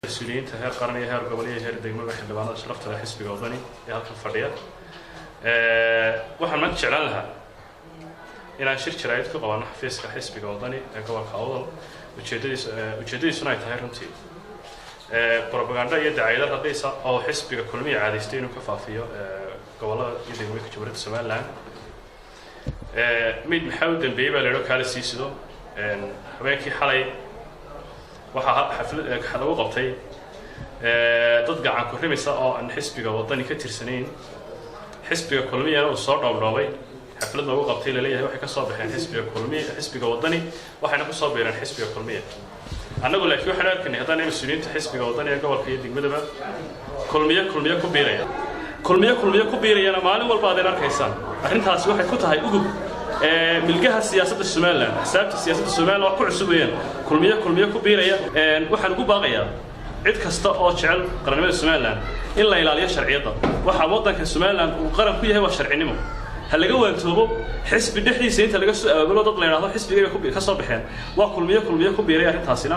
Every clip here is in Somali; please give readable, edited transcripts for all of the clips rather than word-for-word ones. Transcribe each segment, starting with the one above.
Mas-uuliyiinta heer qaran iyo heer gobol iyo heer degmaba, xildhibaanada sharafta leh xisbiga Wadani ee halkan fadhiya, waxaan maanta jeclaan lahaa inaan shir jaraa'id ku qabanno xafiiska xisbiga Wadani ee gobolka Awdal. Ujeeddadiisuna ay tahay runtii propaganda iyo dacaayado raqiisa oo xisbiga Kulmiya caadaystay inuu ka faafiyo gobollada iyo degmooyinka Jamhuuriyadda Somaliland. Mid maxaa u dambeeyey baa la yidho kaala sii sido. Habeenkii xalay waxaa xaflad lagu qabtay dad gacan ku rimisa oo aan xisbiga Wadani ka tirsanayn, xisbiga Kulmiyana uu soo dhoobdhoobay. Xaflad loogu qabtay laleeyahay waxay ka soo baxeen xisbiga Kulmiya, xisbiga Wadani, waxayna ku soo biireen xisbiga Kulmiya. Annagu laakiin waxaanu arkaynay haddaan mas-uuliyiinta xisbiga Wadani ee gobolka iyo degmadaba, Kulmiye Kulmiye ku biiraya, Kulmiye Kulmiye ku biirayana maalin walba aadeen arkaysaan. Arrintaasi waxay ku tahay ugub milgaha siyaasadda Somaliland, xisaabta siyaasadda Somaliland wax ku cusub weeyaan Kulmiye Kulmiye ku biiraya. Waxaan ugu baaqayaa cid kasta oo jecel qarannimada Somaliland in la ilaaliyo sharciyadda. Waxaa waddanka Somaliland uu qaran ku yahay waa sharcinimo. Ha laga waantoobo xisbi dhexdiisa inta laga soo abaabulo dad la yidhahdo xisbigay ka soo baxeen, waa Kulmiye Kulmiye ku biiray arrintaasina.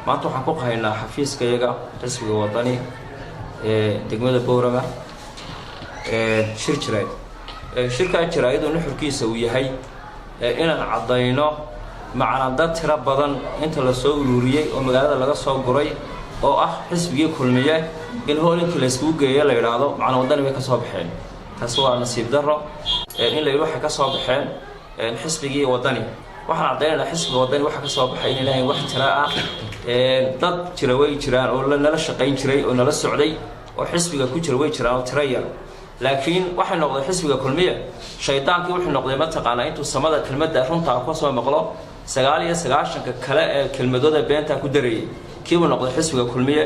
Maanta waxaan ku qahaynaa xafiiskayaga xisbiga Wadani ee degmada Boorama shir jaraa'id. Shirkaa jaraa'id oo nuxurkiisa uu yahay inaan caddayno macnaa dad tiro badan inta lasoo ururiyey oo magaalada laga soo guray oo ah xisbigii Kulmiye in hool intii layskugu geeyo la yidhaahdo macnaa Waddani bay ka soo baxeen. Taasi waa nasiib darro in la yidhi waxay ka soo baxeen xisbigii Waddani. Waxaan caddaynaynaa xisbiga Waddani waxa ka soo baxay in ilaahay wax tira ah. Dad jira way jiraan oo nala shaqayn jiray oo nala socday oo xisbiga ku jira way jiraan oo tiro yar, laakiin waxay noqday xisbiga Kulmiya shaydaankii wuxuu noqday mataqaanaa intuu samada kelmadda runtaa ka soo maqlo 99-ka kale ee kelmadooda beentaa ku darayay kiibuu noqday xisbiga Kulmiye.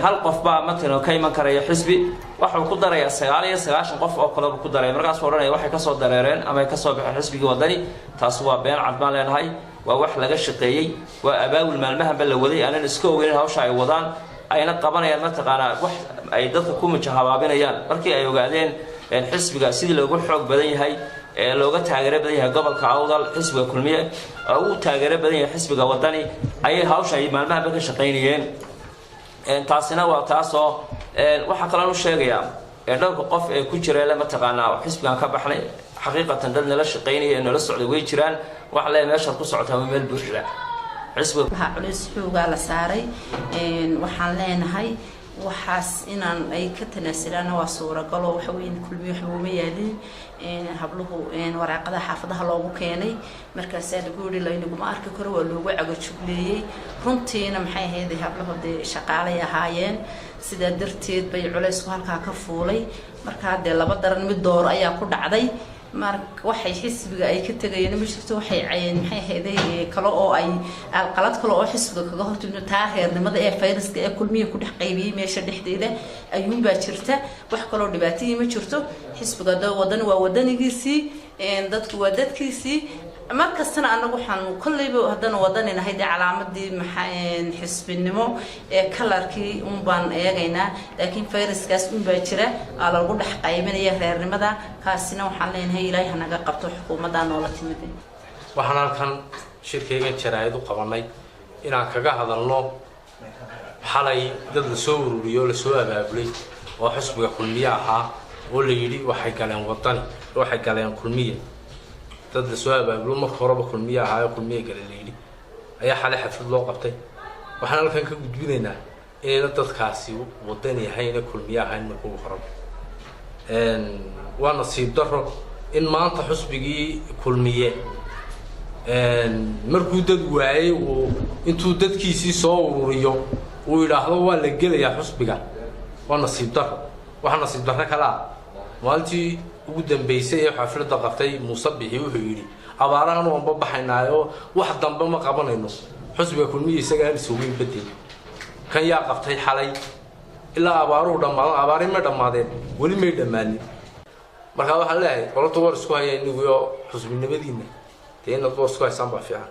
Hal qof baa matalan ka iman karaya xisbi, waxuu ku darayaa 99 qof oo kaleba ku daraya, markaasuu odhanaya waxay kasoo dareereen ama ay kasoo baxeen xisbigii Wadani. Taas waa been cad baan leenahay. Waa wax laga shaqeeyey, waa abaabul maalmahanba la waday, aanan iska ogeyn hawsha ay wadaan ayna qabanayaan, mataqaanaa wax ay dadka ku mijahabaabinayaan. Markii ay ogaadeen xisbiga sidii loogu xoog badan yahay ee looga taageero badan yahay gobolka Awdal, xisbiga Kulmiye oo ugu taageero badan yahay xisbiga Wadani, ayay hawsha ay maalmahanba ka shaqaynayeen. Taasina waa taasoo. Waxaa kaloon u sheegayaa dhowrka qof ee ku jira le mataqaanaa xisbigan ka baxnay, xaqiiqatan dad nala shaqaynaya ee nala socday way jiraan. Waxa leeyahay meeshaad ku socotaa waa meel buuxda xisbiga. Waxaa culays xoogaa la saaray. Waxaan leenahay waxaas inaan ay ka tanaasulaana waa suuragalo. Waxa weyn Kulmiye waxba uma yaalin. Habluhu waraaqadaha xaafadaha loogu keenay, markaasaa lagu yihi laynaguma arki karo, waa loogu cagajugleeyey. Runtiina maxay ahayd, hablahu dee shaqaalay ahaayeen, sidaa darteed bay culaysku halkaa ka fuulay. Markaa dee laba daran mid dooro ayaa ku dhacday. Mar waxay xisbiga ay ka tegayeen ma jirto. Waxay maxay ahayday kale oo ay alqalad kale oo xisbiga kaga hortimno taa reernimada ee fayraska ee Kulmiya ku dhex qaybiyey meesha dhexdeeda ayuunbaa jirta. Wax kaloo dhibaatayii ma jirto. Xisbiga da Wadani waa wadanigiisii, dadku waa dadkiisii. Mar kastana anagu waxaanu kolleyba haddana Wadani nahay dee calaamadii maxaa xisbinimo ee kalarkii un baan eegaynaa, laakiin fayraskaas unbaa jira aa lagu dhex qaybinaya reernimada. Kaasina waxaan leenahay Ilaahay hanaga qabto xukuumaddaa noola timid. Waxaan halkan shirkaygan jaraa'id u qabanay inaan kaga hadalno xalay dad lasoo ururiyey oo lasoo abaabulay oo xisbiga Kulmiye ahaa oo la yidhi waxay galeen Wadani, waxay galeen Kulmiye. Dad lasoo abaabulo marka horeba Kulmiye ahaa oo Kulmiye gale la yidhi ayaa xalay xaflad loo qabtay. Waxaan halkan ka gudbinaynaa inayna dadkaasi Wadani ahayna Kulmiye ahayn marka ugu horeba. Waa nasiib daro in maanta xusbigii Kulmiye markuu dad waayey uu intuu dadkiisii soo ururiyo uu yidhaahdo waa la gelayaa xusbiga. Waa nasiib daro. Waxaa nasiib darro kale ah, maalintii ugu dambeysay ee xafladda qabtay Muuse Bixi wuxuu yidhi abaarahan waanba baxaynaayo, wax dambe ma qabanayno. Xusbiga Kulmiye isagaan isugeyn bedel kan yaa qabtay xalay ilaa abaaruhu dhammaadaan. Abaari may dhammaadeen, weli may dhammaanin. Markaa waxaan leeyahay qolota war isku haya iniguyo xusbinimadiina dee inaad war isku haysaan baa fiican.